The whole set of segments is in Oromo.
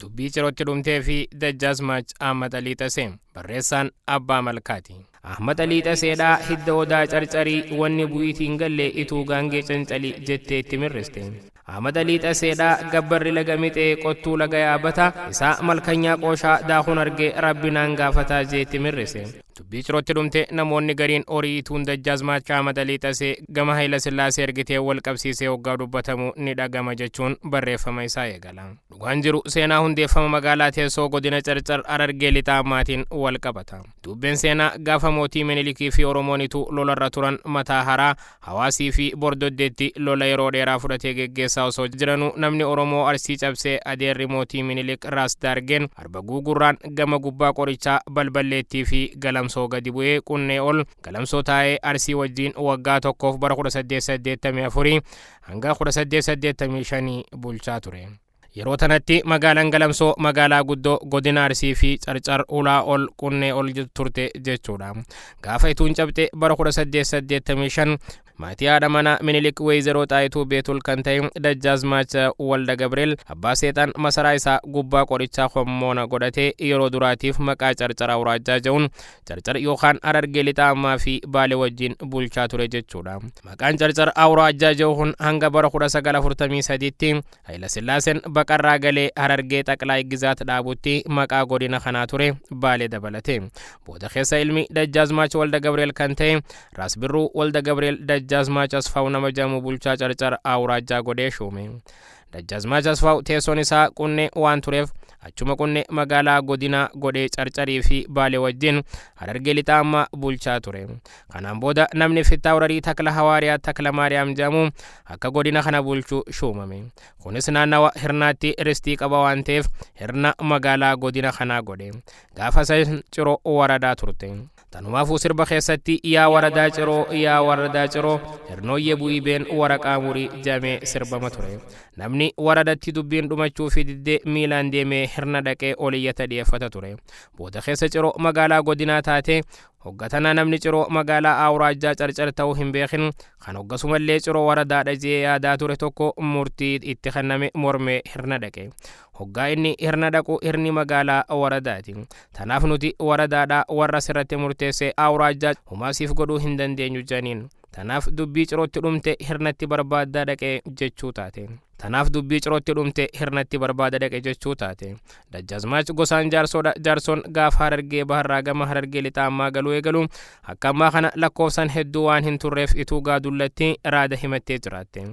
Dubbii Cirootti dhumtee fi Dajjaazmaach Ahmad Alii Xasee. Barreessaan Abbaa Malkaati. Ahmad Alii Xaseedhaa hidda odaa carcarii wanni bu'iitiin galle ituu gaangee cancali jettee itti mirriste. Ahmad Alii Xaseedhaa gabbarri laga mixee qottuu laga yaabata isaa malkanyaa qooshaa daakuun arge rabbi naan gaafataa jee itti mirrise. Dubbii Cirootti dhumte namoonni gariin horii ituun Dajjaazmaach Ahmad Alii Xasee gama Hayila Sillaasee ergitee wal qabsiisee hoggaa dubbatamu ni dhagama jechuun barreeffama isaa eegala. Dhugaan jiru seenaa hundeeffama magaalaa teessoo godina Carcar Harargee Lixaa ammaatiin wal qabata. Dubbeen seenaa gaafa mootii Minilikii fi Oromoonitu lolarra turan mataa haraa hawaasii fi bordoddeetti lola yeroo dheeraa fudhatee geggeessaa osoo jiranuu namni Oromoo Arsii cabsee adeerri mootii Minilik Raas Daargeen arba guugurraan gama gubbaa qorichaa balballeettii fi galamsoo gadi bu'ee qunnee ol galamsoo taa'ee Arsii wajjiin waggaa tokkoof bara 1884 hanga 1885 bulchaa ture. Yeroo tanatti magaalaan Galamsoo magaalaa guddoo godina Arsii fi Carcar ulaa ol qunnee ol turte jechuudha. Gaafa ituun cabxe bara 1885 maatii haadha manaa Minilik Weeyzeroo Xaayituu Beetul kan ta'e Dajjaazmaach Walda Gabriel abbaa seexan masaraa isaa gubbaa qorichaa hommoona godhatee yeroo duraatiif maqaa Carcar Awuraajjaa jedhuun Carcar yookaan Harargee Lixaa ammaa fi Baale wajjin bulchaa ture jechuudha. Maqaan Carcar Awuraajjaa jedhu kun hanga bara 1943tti Hayila Sillaaseen baqarraa galee Harargee Xaqlaay Gizaat dhaabutti maqaa godina kanaa ture Baale dabalate. Booda keessa ilmi Dajjaazmaach Walda Gabriel kan ta'e Raas Birruu Walda Gabriel Dajjaazmaach Asfaaw nama jedhamu bulchaa Carcar Awuraajjaa godhee shuume. Dajjaazmaach Asfaaw teessoon isaa Qunnee waan tureef achuma Qunnee magaalaa godinaa godhee Carcarii fi Baale wajjin Harargee Lixaa ammaa bulchaa ture. Kanaan booda namni Fittaawrarii Takla Hawaariyaa Takla Maariyaam jedhamu akka godina kana bulchu shuumame. Kunis naannawa Hirnaatti ristii qaba waan ta'eef Hirna magaalaa godina kanaa godhe. Gaafa san Ciroo waradaa turte. Tanumaafuu sirba keessatti yaa waradaa Ciroo yaa waradaa Ciroo hirnooyyee bu'ii been waraqaa murii jedhamee sirbama ture. Namni waradatti dubbiin dhumachuu fi diddee miilaan deemee Hirna dhaqee oliyyata dhiyeeffata ture. Booda keessa Ciroo magaalaa godinaa taate. Hogga tana namni Ciroo magaalaa Awuraajjaa Carcar ta'uu hin beekin kan hoggasumallee Ciroo waradaadha je'ee yaadaa ture tokko murtii itti kenname mormee Hirna dhaqe. Hoggaa inni Hirna dhaqu Hirni magaalaa waradaati. Tanaaf nuti waradaadha warra sirratti murteesse Awuraajjaa humaa siif godhuu hin dandeenyu je'aniin. Tanaaf dubbii Cirootti dhumte Hirnatti barbaaddaa dhaqe jechuu taate. Tanaaf dubbii Cirootti dhumte Hirnatti barbaada dhaqe jechuu taate. Dajjaazmaach gosaan Jaarsoodha. Jaarsoon gaafa Harargee Baharraa gama Harargee Lixaa ammaa galuu eegalu akka ammaa kana lakkoofsaan hedduu waan hin turreef ituu gaadullatti raada himattee jiraatte.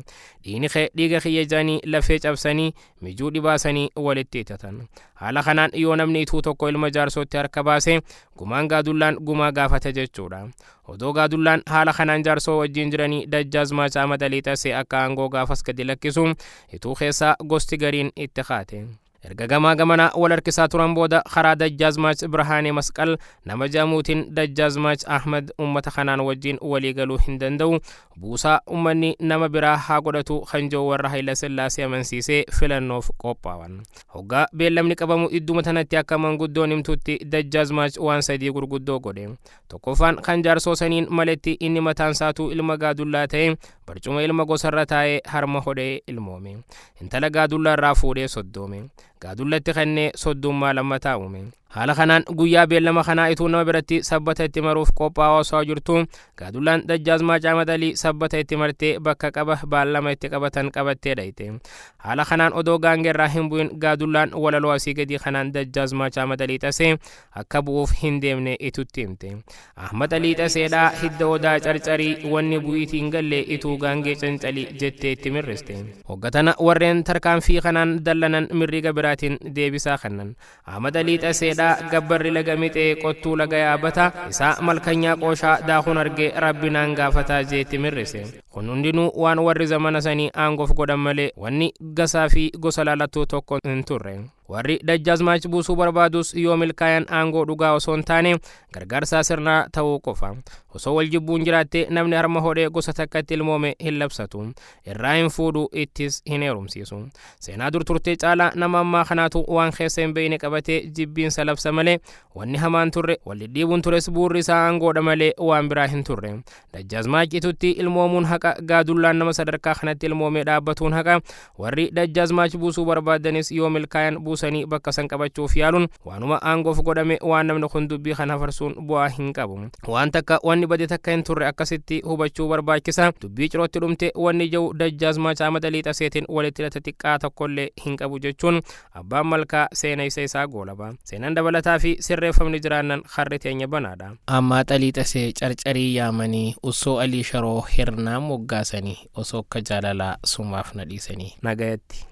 Dhiigni kee dhiiga kiyya jedhanii lafee cabsanii mijuu dhibaasanii walitti itatan. Haala kanaan yoo namni ituu tokko ilma Jaarsootti harka baase gumaan gaadullaan gumaa gaafata jechuudha. Odoo Gaadullaan haala kanaan Jaarsoo wajjin jiranii Dajjaazmaach Ahmad Alii Xasee akka aangoo gaafas gadi lakkisu Ituu keessaa gosti gariin itti kaate. Erga gamaa gamanaa wal harkisaa turan booda karaa Dajjaazmaach Birhaanee Masqal nama jedhamuutiin Dajjaazmaach Ahmad ummata kanaan wajjin walii galuu hin danda'u buusaa ummanni nama biraa haa godhatu kan jedhu warra Hayila Sillaasee amansiisee filannoof qophaawan. Hoggaa beellamni qabamu idduma tanatti akka manguddoon himtutti Dajjaazmaach waan sadii gurguddoo godhe. Tokkoffaan kan Jaarsoo saniin maletti inni mataan isaatuu ilma Gaadullaa ta'e barcuma ilma gosarra taa'ee harma hodhee ilmoome. Intala Gaadullaa irraa fuudhee soddoome. Gaadullatti kennee soddummaa lammataa uume. Haala kanaan guyyaa beellama kanaa ituu nama biratti sabbata itti maruuf qophaa'aa osoo jirtuu Gaadullaan Dajjaazmaach Ahmad Alii sabbata itti martee bakka qaba baallama itti qabatan qabattee dhayxe. Haala kanaan odoo gaangeerraa hin bu'in Gaadullaan walaloo asii gadii kanaan Dajjaazmaach Ahmad Alii Xasee akka bu'uuf hin deemne itutti himte. Ahmad Alii Xaseedhaa hidda odaa carcarii wanni bu'iitii hin galle ituu gaangee cancali jettee itti mirriste. Hogga tana warreen tarkaanfii kanaan dallanan mirriga biraatiin deebisaa kennan. Ahmad Alii Xaseedhaa gabbarri laga mixee qottuu laga yaabata isaa malkanyaa qooshaa daakuun arge rabbi naan gaafataa jeetti mirrise. Kun hundinuu waan warri zamana sanii aangoof godhan malee wanni gasaa fi gosa laalattuu tokko hin turre. Warri Dajjaazmaach buusuu barbaadus yoo milkaayan aangoo dhugaa osoo hin taane gargaarsaa sirnaa ta'uu qofa. Osoo wal jibbuun jiraatte namni harma hodhee gosa takkatti ilmoome hin labsatu. Irraa hin fuudhu ittis hin heerumsiisu. Seenaa dur turte caalaa nama ammaa kanaatu waan keessa hin beekne qabatee jibbiinsa labsa malee wanni hamaan turre wal dhidhiibuun tures bu'uurri isaa aangoodha malee waan biraa hin turre. Dajjaazmaach Itutti ilmoomuun haqa, Gaadullaan nama sadarkaa kanatti ilmoomee dhaabbatuun haqa, warri Dajjaazmaach buusuu barbaadanis yoo milkaayan buusaa buusanii bakka san qabachuuf yaaluun waanuma aangoof godhame. Waan namni kun dubbii kana farsuun bu'aa hin qabu. Waan takka wanni bade takka hin turre, akkasitti hubachuu barbaachisa. Dubbii cirootti dhumte wanni jiru Dajjaazmaach Ahmad Alii Xaseetiin walitti hidhata xiqqaa tokkollee hin qabu jechuun abbaan malkaa seena isa isaa goolaba. Seenaan dabalataa fi sirreeffamni jiraannan harri teenya banaadha. Ammaa Xalii Xasee Carcarii yaamanii, usoo Alii Sharoo hirnaan moggaasanii, osoo akka jaalalaa sumaaf na dhiisanii. Nagayatti.